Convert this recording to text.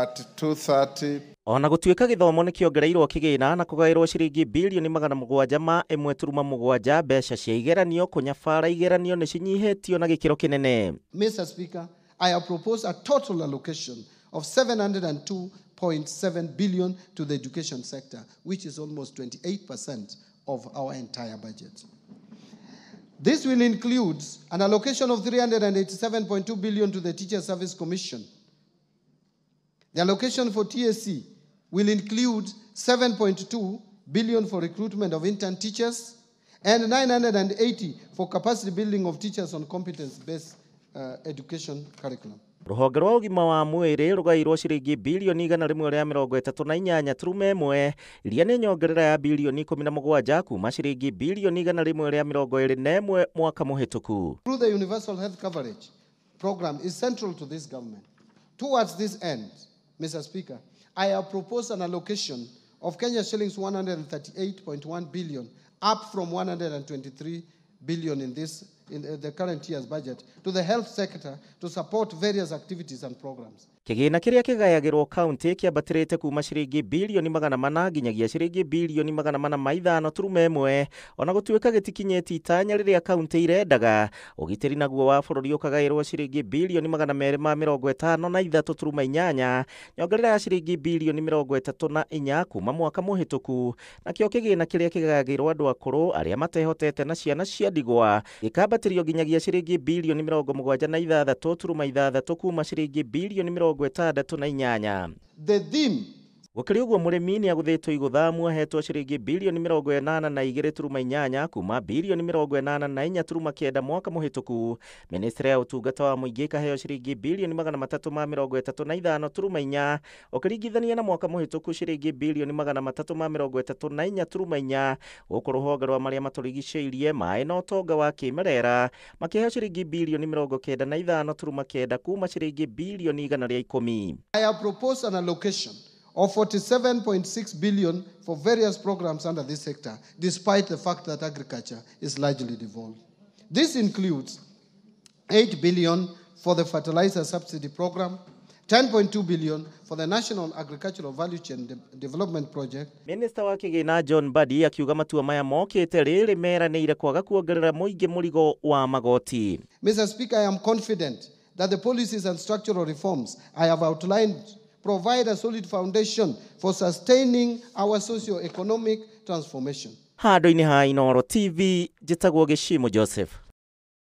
At 2:30 Ona gũtuĩka gĩthomo nĩ kĩongereirwo kĩgĩna na kũgaĩrwo ciringi bilioni 701.7, mbeca cia igeranio kũnyabara igeranio nĩ cinyihĩtio na gĩkĩro kĩnene. Mr. Speaker, I have proposed a total allocation of 702.7 billion to the education sector, which is almost 28% of our entire budget. This will include an allocation of 387.2 billion to the Teacher Service Commission. The allocation for TSC will include 7.2 billion for recruitment of intern teachers and 980 for capacity building of teachers on competence-based education curriculum. Rũhonge rwa ũgima wa mwĩrĩ rũgairwo ciringi bilioni 138.1, iria nĩ nyongerera ya bilioni 17 kuma ciringi bilioni 121 mwaka mũhĩtũku. Through the Universal Health Coverage program is central to this government. Towards this end, Mr. Speaker, I have proposed an allocation of Kenya shillings 138.1 billion, up from 123 billion in the current year's budget, to the health sector to support various activities and programs. Kĩgĩna kĩrĩa kĩgayagĩrwo kaunti kĩambatĩrĩte kuma ciringi bilioni 400 nginyagia ciringi bilioni 405.1, ona gũtuĩka gĩtikinyĩtie itanya rĩrĩa kaunti irendaga. Ũgitĩri naguo wa bũrũri ũkagaĩrwo ciringi bilioni 253.8, nyongerera ya ciringi bilioni 34 kuma mwaka mũhĩtũku. Nakĩo kĩgĩna kĩrĩa kĩgayagĩrwo andũ akũrũ, arĩa matehotete na ciana cia ndigwa gĩkambatĩrio nginyagia ciringi bilioni 76.6 kuma ciringi bilioni 68. The theme Gũkĩrĩ ũguo, mũrĩmi nĩ agũthĩtwo igũthamu ahetwo ciringi bilioni 82.8 kuma bilioni 84.9 mwaka mũhĩtũku. Ministry ya ũtungata wa mũingĩ ĩkaheo ciringi bilioni 335.4, ũkĩringithania na mwaka mũhĩtũku ciringi bilioni 334.4, gũkũ rũhonge rwa marĩa matũrigicĩirie, maĩ na ũtonga wa kĩmerera makĩheo ciringi bilioni 95.9 kuma ciringi bilioni 110. I have proposed an allocation of 47.6 billion for various programs under this sector, despite the fact that agriculture is largely devolved. This includes 8 billion for the fertilizer subsidy program, 10.2 billion for the National Agricultural Value Chain Development Project. Minista wa kĩgĩna John Mbadi akiuga matua maya mokĩte rĩrĩ meranĩire kwaga kuongerera mũingĩ mũrigo wa magoti. Mr. Speaker, I am confident that the policies and structural reforms I have outlined provide a solid foundation for sustaining our socio-economic transformation. Handũ-inĩ ha Inooro TV, njĩtagwo Gĩcimo Joseph.